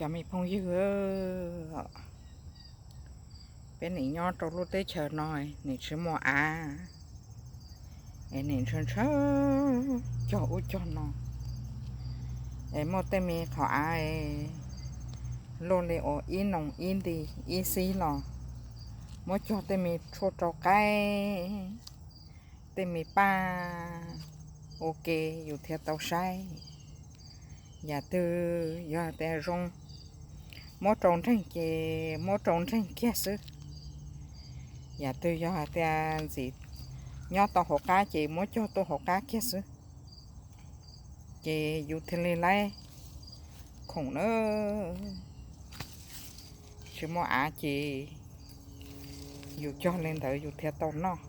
Cov me phooj ywg, peb nim nyob rau lub teb chaws no nim tsis muaj av, es nim ntshaw ntshaw cog ub cog no, es muaj tej me qhov av luaj li uas ib noos ib nti ib xib los muab cog tej me tshuaj rau qaib, tej me paj ua ke yus thiaj tau saib. Yam twg yog tias zoo muab rau nreeg ces muab rau nreeg kiag xwb. Yam twg yog hais tias ntxim nyob tau hauv qab ces muab cog tuaj hauv qab kiag xwb, ces yus thiaj li laib khoom na. Tsis muaj av ces yus cog li ntawd yus thiaj tau noj.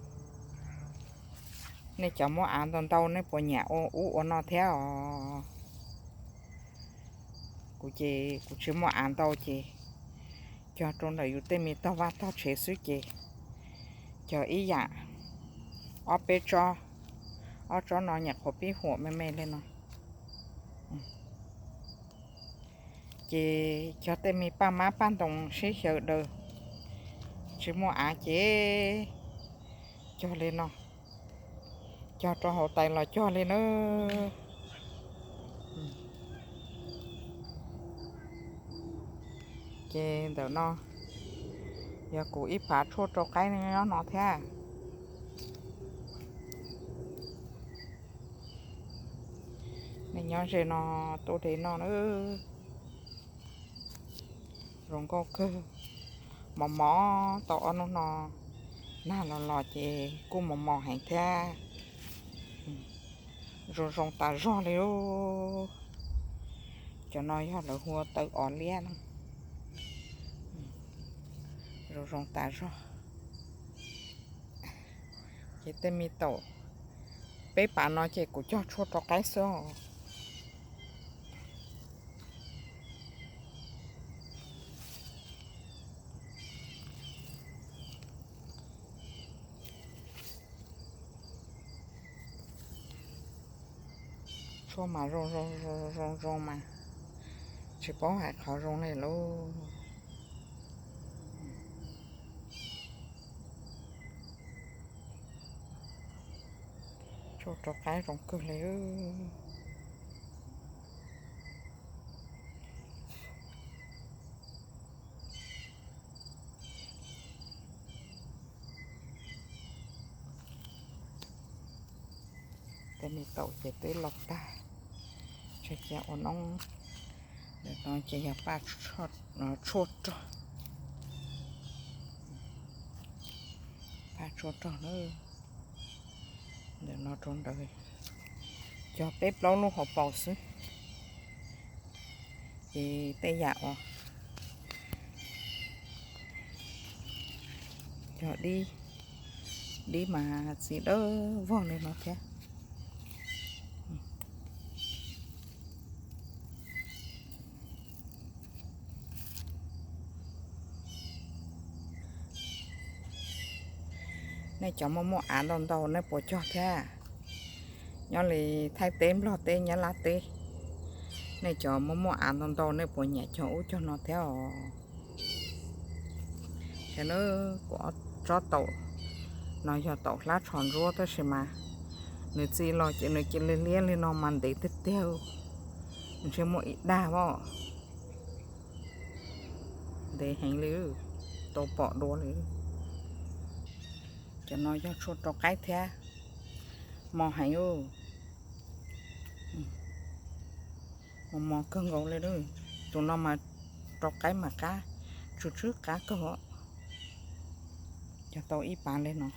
Nej cov muaj av ntau ntau nej puas nyiam ua ub ua no thiab os? Kuv ces kuv tsis muaj av ntau ces cog rau ntawm yus tej me tog vaj tog tsev xwb ces cog ib yam ob peb tsob, ob tsob no nyuam qhuav pib huam me me li no. Ces cog tej me paj mab paj ntoos sib xyaw daws, tsis muaj av ces cog li no, cog rau hauv tais los cog li na. Ces ntawm no yog kuv ib phav tshuaj rau qaib nyob no thiab. Nej nyob ze no tuaj de noj na. Zoo nkauj kawg. Mos mos tau ob hnub no, nag los los ces kuj mos mos heev thiab. Zoo zoo tas zog li. Cov no yog lawv hu ua taw os liab no. Zoo zoo tas zog. Ces tej me taum peb pav no ces kuv cog tshuaj rau qaib xwb os. Tshuaj mas zoo zoo zoo mas tsis paub hais qhov zoo li lauj. Tshuaj rau qaib zoo kawg li. Tej me taum ces twb laus tag, tseg cia ua noob. Ntawm no ces yog paj tshuaj rog, paj tshuaj rog na. Ntawm no rau ntawd cog peb plaub lub hauv paus xwb. Ces tej yam uas cog dib, dib mas txiv dawb vog li no thiab. Nej cov muaj muaj av ntau ntau nej puas cog thiab? Nyob li Thaib teb, Nplog teb, Nyab Laj teb, nej cov muaj muaj av ntau ntau nej puas nyiam cog ub cog no thiab os? Ces na, kuv ob tsob taum no yog taum hlab tsho ntsuab tab sis mas nws txi los ces nws cia li liab li no mas ntev tiag tiag, ntshe muaj ib dag os. Ntev heev li, tau pom dua li. Cov no yog tshuaj rau qaib thiab, mos heev, mos mos kawg nkaus li. Tus no mas rau qaib mas qab, tsw tsw qab kawg. Cog tau ib pas li no,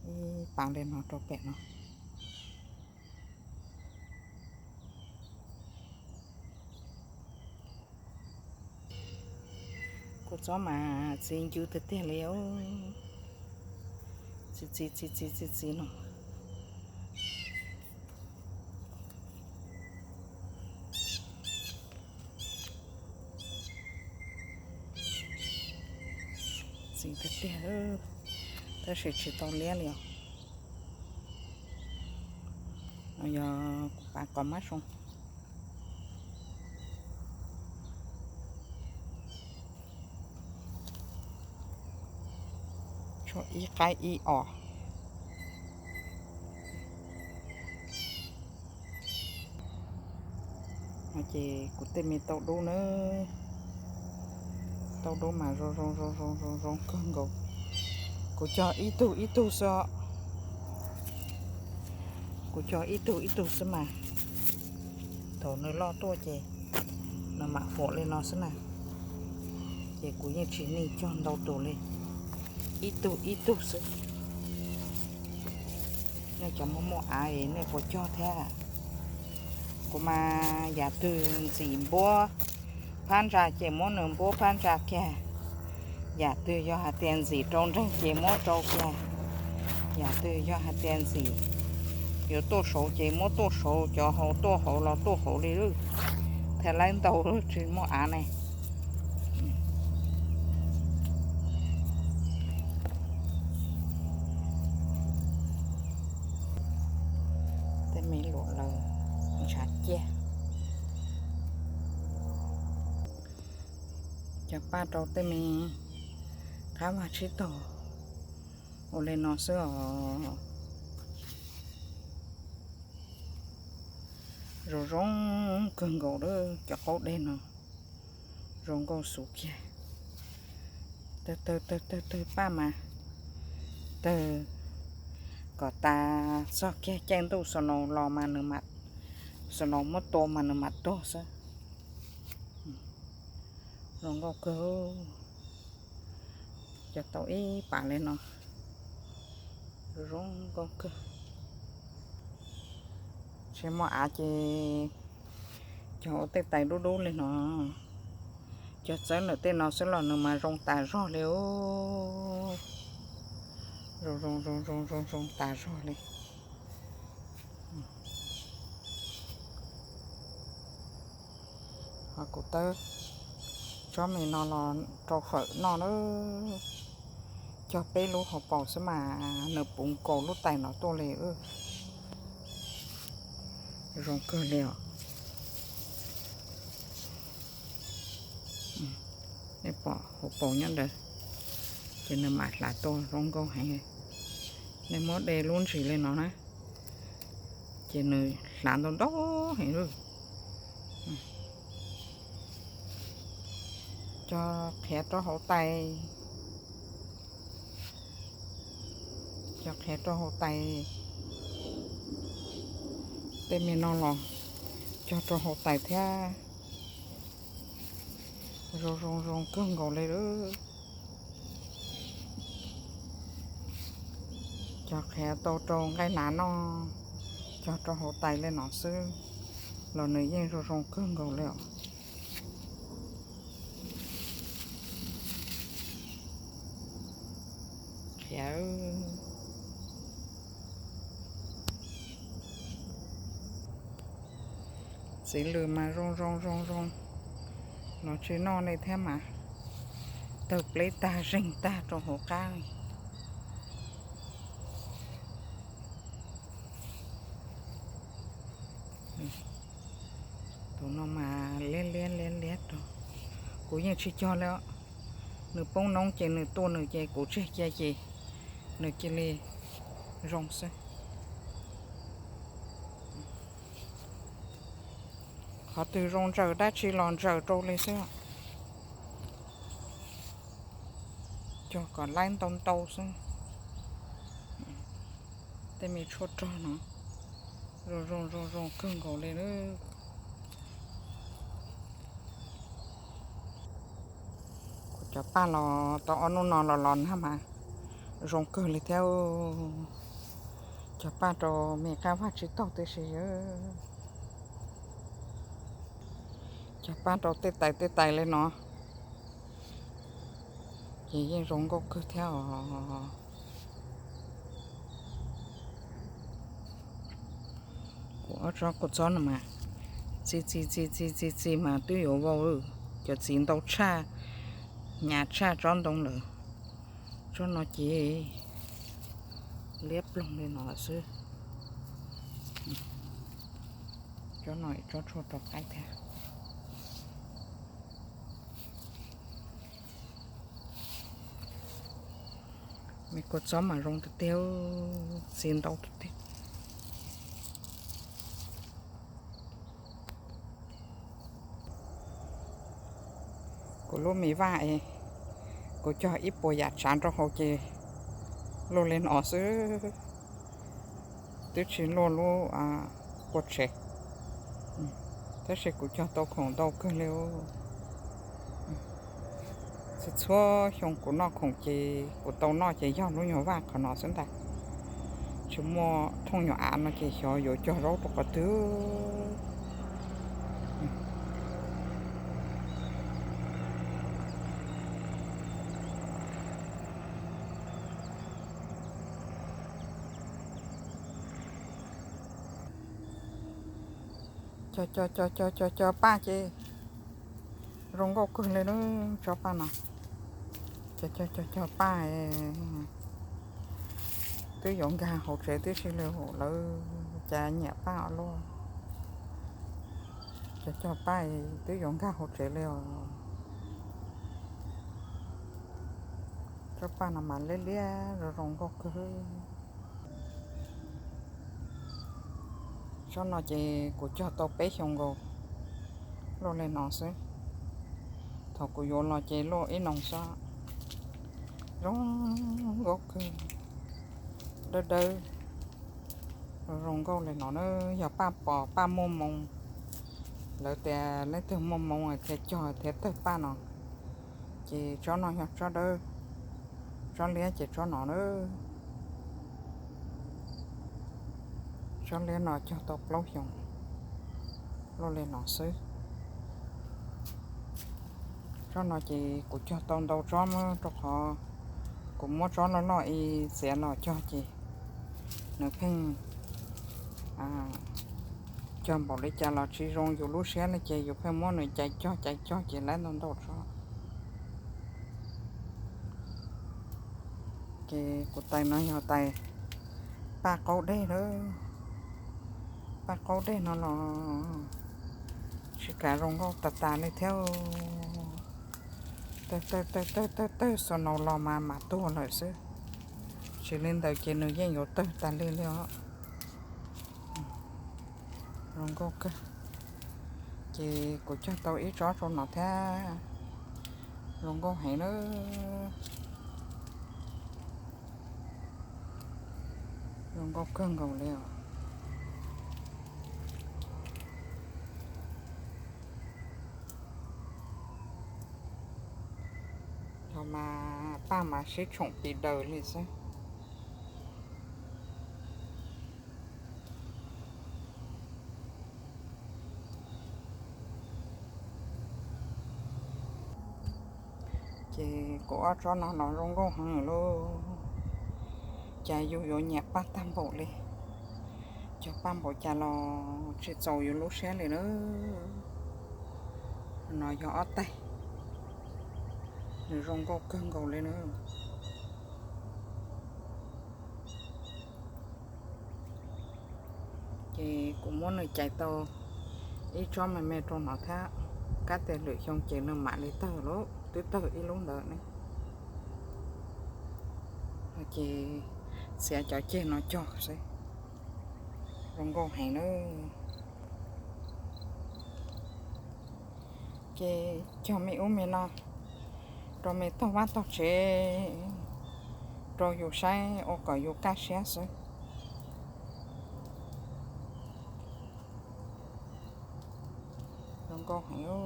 ib pas li no rau pem no. Kua txob mas txi ncw tiag tiag li, txi txi txi txi txi txi no. Txi tiag tiag, tab sis tsis tau liab li os. No yog kuv pav kom mab zoo. Tshuav ib qaib ib os. Ces kuv tej me tauj dub na, tauj dub mas zoo zoo zoo zoo zoo zoo kawg nkaus. Kuv cog ib tug ib tug xwb, kuv cog ib tug ib tug xwb mas. Thaum nws loj tuaj ces nws mam huam li no xwb na. Ces kuv yeej tsis nig cog ntau tus li, ib tug ib tug xwb. Nej cov muaj muaj av nej puas cog thiab? Kuv mas yam twg ntxim npuab phab ntsa ces muab nws npuab phab ntsa kiag. Yam twg yog hais tias ntxim rau nreeg ces muab rau kiag. Yam twg yog hais tias ntxim yuav tuaj saud ces muab tuaj saud, cov hauv tuaj hauv los tuaj hauv li lawm. Thiaj laib ntau tsis muaj av ne. Tej me luam lawm ntshav ciaj. Cov paj rau tej me qab vag tsib taug ua li no xwb os. Zoo zoo kawg nkaus lawm cov qaub deg no. Zoo nkauj xus kiag. Tawg tawg tawg tawg tawg paj mas tawg kom tas txog kiag caij ntuj snow los mas nws mam, snow muab tua mas nws mam tuag xwb. Zoo nkauj kawg. Cog tau ib pas li no. Zoo nkauj kawg. Tsis muaj av ces cog ua tej tais dub dub li no. Cog txawb ntawm tej no xwb los nws mas zoo tas zog li. Zoo zoo zoo zoo zoo zoo tas zog li. Ho kuv tawb tsob me no los rau fawm noj na. Cog peb lub hauv paus xwb mas nws puv nkaus lub tais no tuaj li. Zoo kawg li os. Nej pom hauv paus nyob ntawd, ces nws mam hlav tuaj zoo nkauj heev. Nej muab de lub ntsis li no na, ces nws hlav ntau ntau heev lawm. Cog qhiav rau hauv tais, cog qhiav rau hauv tais. Tej me no los cog rau hauv tais thiab. Zoo zoo zoo kawg nkaus li lawm. Cog qhiav tau rau nqaij hnav noj, cog rau hauv tais li no xwb los nws yeej zoo zoo kawg nkaus li os. Qhiav, txiv lws mas zoo zoo zoo zoo, los tsis noj li thiab mas tawg pleb tag zeeg tag rau hauv qab li. Tus no mas liab liab liab liab rau, kuv yeej tsis cog li os. Nws poob noob ces nws tuaj nws ces kuv tseg cia ces nws cia li zoo xwb. Qhov twg zoo ntsaws dab tsi los ntsaws rau li xwb. Cog kom laib ntau ntau xwb. Tej me tshuaj rog no zoo zoo zoo zoo kawg nkaus li lawm. Kuv cov paj los tau ob hnub no los los nag mas zoo kawg li thiab. Cog paj rau me qab vag tsib taug tib si. Cog paj rau tej tais tej tais li no ces yeej zoo nkauj kawg thiab os. Kuv ob tsob kua txob no mas txi txi txi txi txi txi mas twb yuav vau, cov txiv ntau tshaj, hnyav tshaj tsob ntoo lawm. Tsob no ces liab ploog li no lawm xwb. Tsob no tsob tshuaj rau qaib thiab. Kua txob mas zoo tiag tiag, txi ntau tiag tiag. Kuv lub me vaj es kuv cog ib puas yam tsav rau hauv ces luaj li no xwb, twb tsis luaj lub kua tsev, tab sis kuv cog tau khoom ntau kawg li. Txhua txhua xyoo kuv noj khoom ces kuv tau noj ces yog lub nyuag vaj qhov no xwb ntag. Tsis muaj thooj nyuag av no ces xyov yuav cog zaub rau qhov twg. Cog cog cog cog cog cog paj ces zoo nkauj kawg li na, tsob paj no. Cog cog cog cog paj twb yuav nkag hauv tsev tib si li, lawv cas nyiam paj os luaj. Cog cog paj twb yuav nkag hauv tsev li os. Tsob paj no mas liab liab zoo zoo nkauj kawg. Tsob no ces kuv cog tau peb xyoo nkaus, luaj li no xwb. Thaum kuv yuav los ces luaj ib noo xwb. Zoo nkauj kawg, dawb dawb, zoo nkauj li no na. Yog paj pos paj muaj moo, lawv tias leej twg muaj moo thiaj cog thiaj tawg paj no. Ces tsob no yog tsob dawb, tsob liab ces tsob no na. Tsob liab no cog tau plaub xyoo, luaj li no xwb. Tsob no ces kuv cog tau ntau tsob mas rau qhov kuv muab tsob loj loj ib txiav los cog ces nws pheej cog npaum li cas los tsis zoo yus lub siab li ces yus pheej muab nws cais cog cais cog ces lawv ntau ntau tsob. Ces kuv tais no yog tais paj qaub dej lawm. Paj qaub dej no los tsis kav zoo nkauj tas tas li thiab. Tawg tawg tawg tawg tawg tawg xus naus los mas mam tuag lawm xwb. Tsis li ntawd ces nws yeej yuav tawg tas li li os. Zoo nkauj kawg. Ces kuv cog tau ib tsob rau no thiab. Zoo nkauj heev na. Zoo nkauj kawg nkaus li os. Thaum mas paj mas sib tshoom pis daws li xwb. Ces kuv ob tsob no los zoo nkauj heev lauj. Cas yus yuav nyiam paj tag npaum li. Cog paj npaum cas los tsis txaus yus lub siab li na. No yog ob tais, nws zoo nkauj kawg nkaus li na. Ces kuv muab nws cais tau ib tsob me me rau no thiab, kab tias lwm xyoo ces nws mam li tawg lauj, twb tawg ib lub ntawd ne. Ces txiav cov ceg no cog xwb, zoo nkauj heev na. Ces cog me ub me no rau me tog vaj tog tsev, rau yus saib ua kom yus kaj siab xwb. Zoo nkauj heev.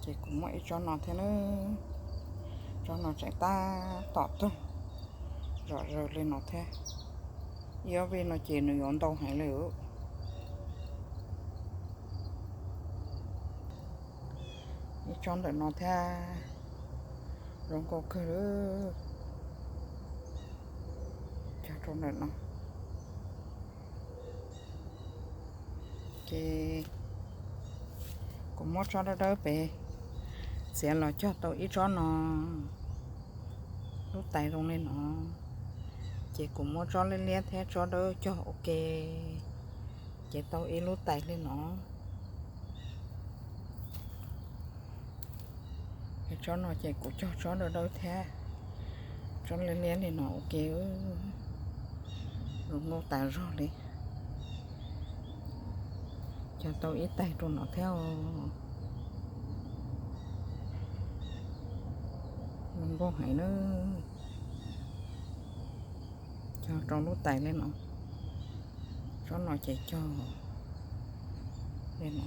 Ces kuv muaj ib tsob no thiab na, tsob no tseem tab tom tuag zom zaws li no thiab. Ib ob vij no ces nws yuav ntau heev li. Ib tsob ntawm no thiab, zoo nkauj kawg li. Cog rau ntawm no. Ces kuv muab tsob dawb dawb pem txiav los cog tau ib tsob no, lub tais zoo li no. Ces kuv muab tsob liab liab thiab tsob dawb cog ua ke, ces tau ib lub tais li no. Tsob no ces kuv cog tsob dawb dawb thiab tsob liab liab li no ua ke, zoo nkauj tas zog li. Cog tau ib tais rau no thiab, zoo nkauj heev na. Cog rau lub tais li no, tsob no ces cog li no.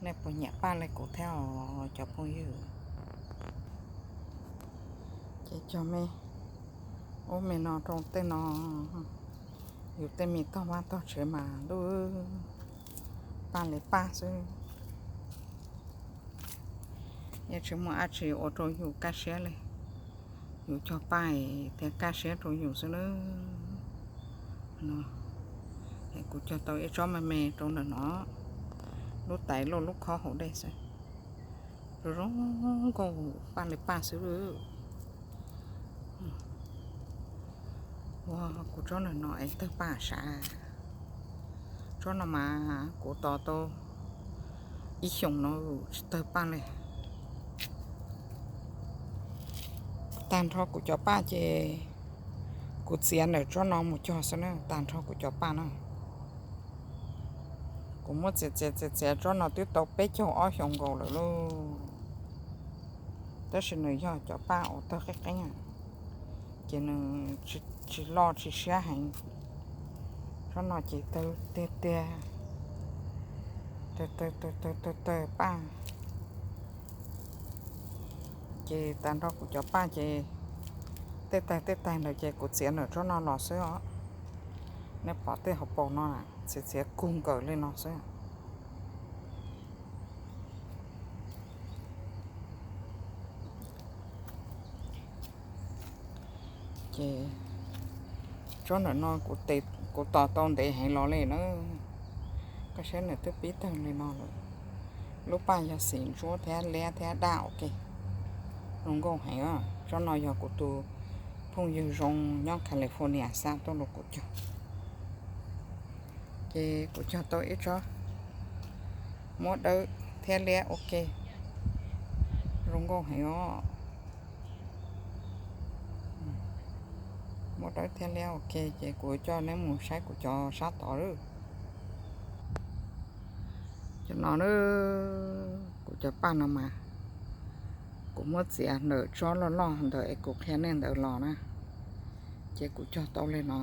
Nej puas nyiam paj li kuv thiab os cov phooj ywg? Ces cog me ub me no rau tej no, yus tej me tog vaj tog tsev mas ntuj, paj li paj xwb. Yeej tsis muaj dab tsi ua rau yus kaj siab li, yus cog paj thiaj kaj siab rau yus xwb na. No, kuv cog tau ib tsob me me rau ntawm no, lub tais luaj lub khob hauv dej xwb. Zoo zoo nkauj paj li paj xwb. Ua kuv tsob ntawm no es tawg paj sav. Tsob no mas kuv tos tau ib xyoos no tsis tawg paj li. Tag nrho kuv cov paj ces kuv txiav ntawm tsob no mus cog xwb na, tag nrho kuv cov paj na. Kuv muab txiav txiav txiav txiav tsob no twb tau peb caug ob xyoos nkaus lawm lauj. Tab sis nws yog cov paj uas tawg qeeb qeeb, ces nws tsis loj tsis siab heev. Tsob no ces tawg tiag tiag, tawg tawg tawg tawg paj. Ces tag nrho kuv cov paj ces tej taig tej taig ntawd ces kuv txiav ntawm tsob no los xwb os. Nej pom tej hauv paus no txiav txiav kug nkawm li no xwb. Ces tsob ntawm no kuv tos tau ntev heev los li na, koj saib nws twb pib tawg li no lawm. Lub paj yog xim ntsuab thiab liab thiab daj ua ke, zoo nkauj heev. Tsob no yog kuv tus phooj ywg zoo nyob California xa tuaj rau kuv cog. Ces kuv cog tau ib tsob muab dawb thiab liab ua ke, zoo nkauj heev os. Muab dawb thiab liab ua ke ces kuv coj neb mus saib kuv cov sab tod lawm. Cov no, kuv cov paj no mas kuv muab txiav ntawm tsob loj loj ntawd es kuv qhia nej ntawd los na, ces kuv cog tau li no.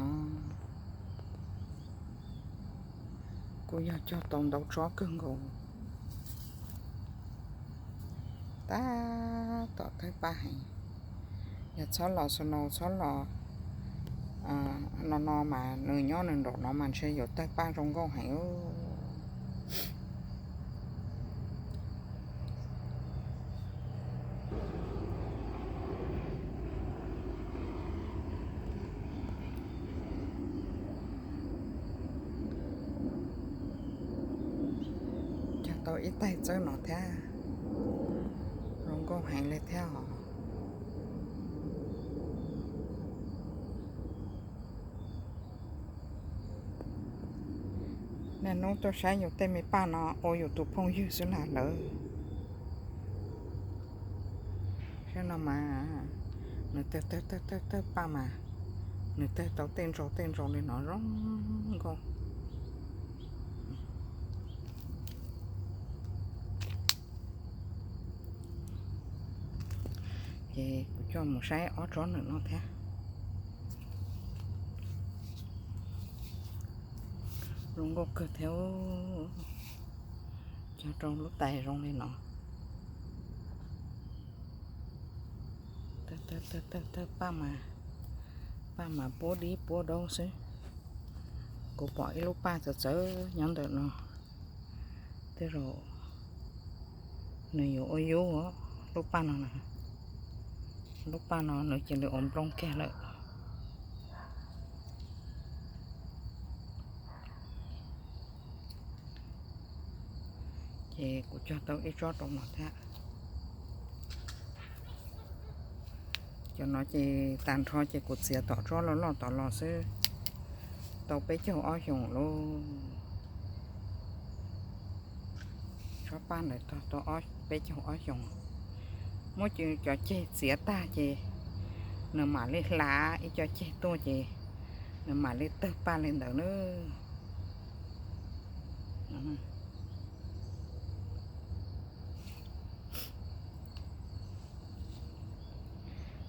Kuj yog cog tau ntau tsob kawg nkaus. Tab tom tawg paj heev. Yog txhob los snow txhob los no no mas nws nyob nws nraum no mas ntshe yuav tawg paj zoo nkauj heev. Cog tau ib taig txawb no thiab, zoo nkauj heev li thiab os. Niaj hnub tuaj saib yus tej me paj no ua yus tus phooj ywg xwb na lawm. Saib no mas, nws tawg tawg tawg tawg paj mas, nws tawg tau tej ntsaug tej ntsaug li no zoo nkauj. Ces kuv coj mus saib ob tsob ntawm no thiab. Zoo nkauj kawg thiab, cog rau lub tais zoo li no. Tawg tawg tawg paj mas, paj mas puab dib puab daub xwb. Kuv pom ib lub paj txawv txawv nyob ntawm no, tej zaum nws yuav ua yub lub paj no na. Lub paj no nws cia li ua nplooj kiag lawm. Ces kuv cog tau ib tsob rau no thiab. Cov no ces tag nrho ces kuv txiav tom tsob loj loj tom los xwb, tau peb caug ob xyoos lauj. Tsob paj ntawd tog tau peb caug ob xyoos. Muab cov ceg txiav tag ces nws mam li hlav ib co ceg tuaj ces nws mam li tawg paj li ntawd na.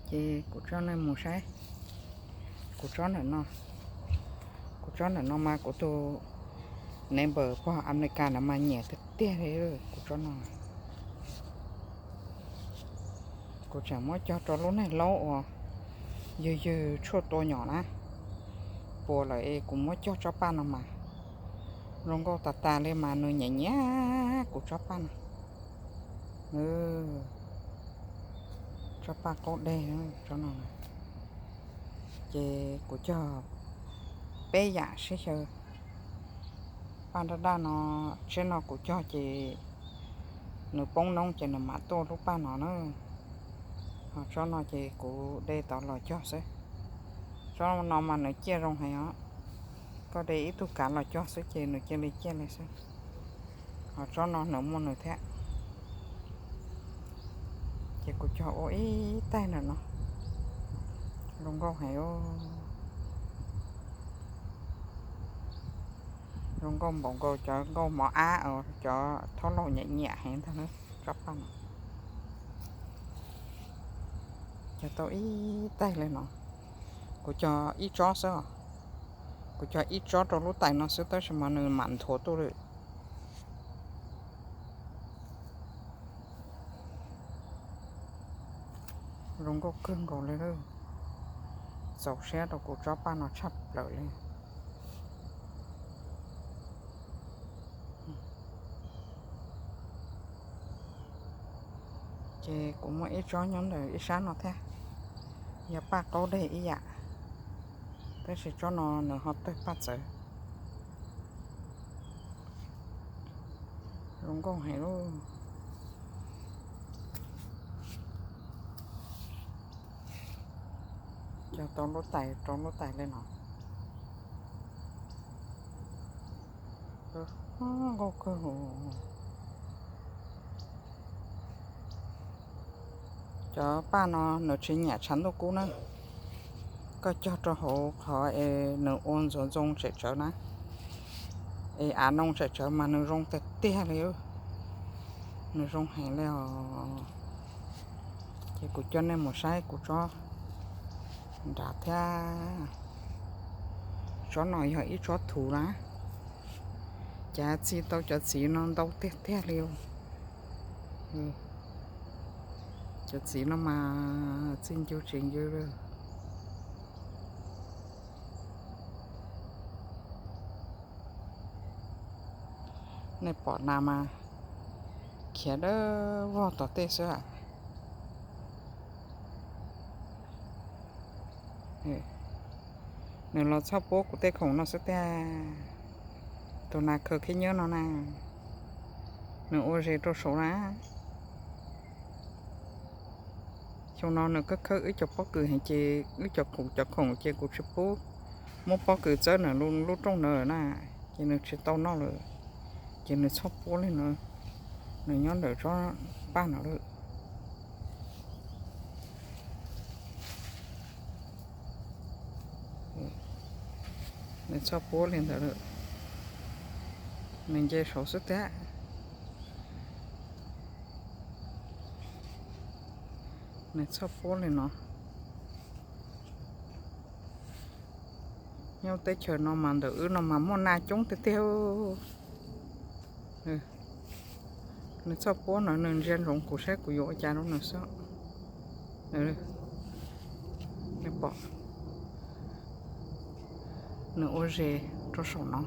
Ces kuv tso nej mus saib kuv tsob ntawm no. Kuv tsob ntawm no mas kuv tus neighbor pog Amelikas ntawd mas nyiam tiag tiag li kuv tsob no. Kuv tseem muab cog rau lub neeg laub uas ywg ywg tshuaj tua nyom na, puas lawm es kuv muab cog tsob paj no mas zoo nkauj tas tas li mas nws nyiam nyiam kuv tsob paj no. Tsob paj qaub deg tsob no. Ces kuv cog peb yam sib xyaw. Paj daj daj no, tsheb no kuv cog ces nws poob noob ces nws mam tuaj lub paj no na. Ho tsob no ces kuv de tau los cog xwb. Tsob no mas nws ciaj zoo heev os. Koj de ib tug kav los cog xwb ces nws cia li ciaj li xwb. Ho tsob no nws muaj nws thiab. Ces kuv cog ua ib taig ntawm no. Zoo nkauj heev. Zoo nkauj npaum nkaus cov nkauj mov ab, cov thaub laug nyiam nyiam heev ntag tsob paj no. Cog tau ib taig li no. Kuv cog ib tsob xwb os. Kuv cog ib tsob rau lub tais no xwb tab sis mas nws mam nthuav tuaj lawm. Zoo nkauj kawg nkaus li. Txaus siab rau kuv tsob paj no tshaj plaws li. Ces kuv muaj ib tsob nyob ntawm ib sab no thiab, yog paj qaub deg ib yam, tab sis tsob no nws ho tawg paj txawv. Zoo nkauj heev lauj. Cog tau lub tais rau lub tais li no. Nkauj kawg. Cov paj no nws tsis nyiam tshav ntuj kub na. Koj cog rau hauv qhov es nws ua ntxoov ntxoo tsem tsawv na, es av noo tsem tsawv mas nws zoo tiag tiag li. Nws zoo heev li os. Ces kuv coj nej mus saib kuv tsob nrad thiab. Tsob no yog ib tsob thuv na. Cav txi tau cov txiv no ntau tiag tiag li. Cov txiv no mas txi ncw tsis ncw li. Nej pom nas mas khiav dawb vog tom tej xwb. Nws los txhoj puab kuv tej khoom no xwb tiag. Tus nas khaws khib nyiab no na, nws ua zes rau saud na. Xyoo no nws khawb khawb wb cov pob kws heev ces wb cov khoom, cov khoom ces kuv tsis pub muab pob kws txawb nws lub rooj na, ces nws tsis tau noj lawm. Ces nws txhoj puab li no, nws nyob ntawm tsob paj no lawm. Nws txhoj puab li ntawd lawm, nws nce saud xwb tiag. Nws txhoj puab li no. Nyob teb chaws no mas ntawm wb no mas muaj nas coob tiag tiag. Nws txhoj puab no nws ntsia ntsoov kuv saib kuv yuav ua cas rau nws xwb. Nej pom, nws ua zes rau saum no.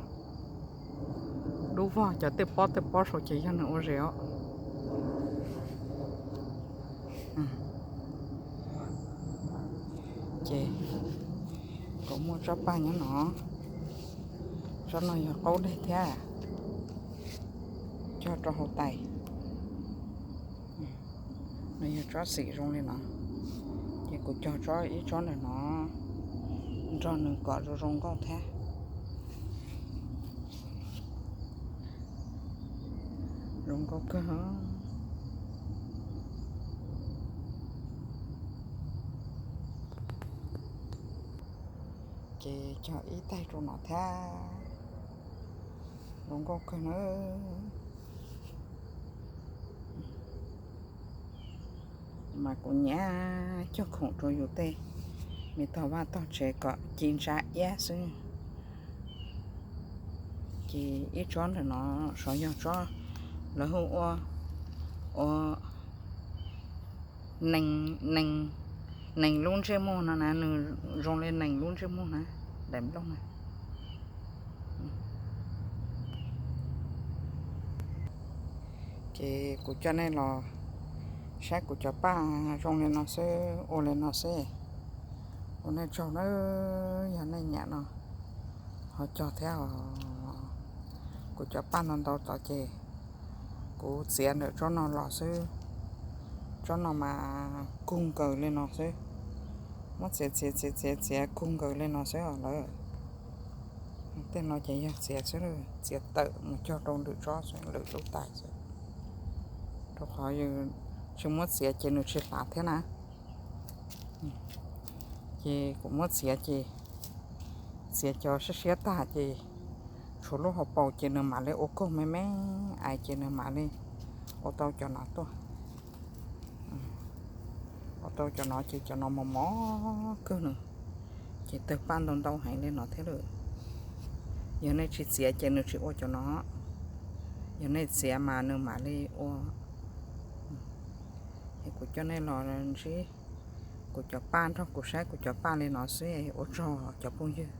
Dub vog cov tej pob tej pob saud ces yog nws ua zes os. Ces kuv muaj tsob paj nyob no, tsob no yog qaub deg thiab, cog rau hauv tais. Nws yog tsob xim zoo li no, Ces kuv cog tsob, ib tsob ntawm no nrog nws kom zoo zoo nkauj thiab. Zoo nkauj kawg. Ces cog ib taig rau no thiab. Zoo nkauj kawg na. Mas kuv nyiam cog khoom rau yus tej me tog vaj tog tsev kom ci ntsa iab xwb. Ces ib tsob ntawm no, xyov yog tsob lawv hu ua, ua nees, nees lub ntsej muag no na, nws zoo li nees lub ntsej muag na, daim nplooj na. Ces kuv coj nej los saib kuv cov paj zoo li no xwb, ua li no xwb. Ua nej tsaug nawb, yog nej nyiam no ho cog thiab os. Kuv cov paj ntau ntau tod ces kuv txiav ntawm tsob no los xwb. Tsob no mas kug nkaws li no xwb. Muab txiav txiav txiav txiav txiav kug nkaws li no xwb os lawm. Tej no ces yog txiav xwb, txiav tawm mus cog rau lwm tsob xwb, lwm lub tais xwb. Rau qhov yus tsis muab txiav ces nws tsis hlav thiab na. Ces kuv muab txiav ces txiav cov siab siab tag ces tshuav lub hauv paus ces nws mam li ua kaug me me ais ces nws mam li ua tau cov no tuaj. Ua tau cov no ces cov no mos mos kawg nws, ces tawg paj ntau ntau heev li no thiab lawm. Yog nej tsis txiav ces nws tsis ua cov no, yog nej txiav mas nws mam li ua. Es kuv coj nej los ntsib kuv cov paj, nrog kuv saib kuv cov paj li no xwb, ua tsaug cov phooj ywg.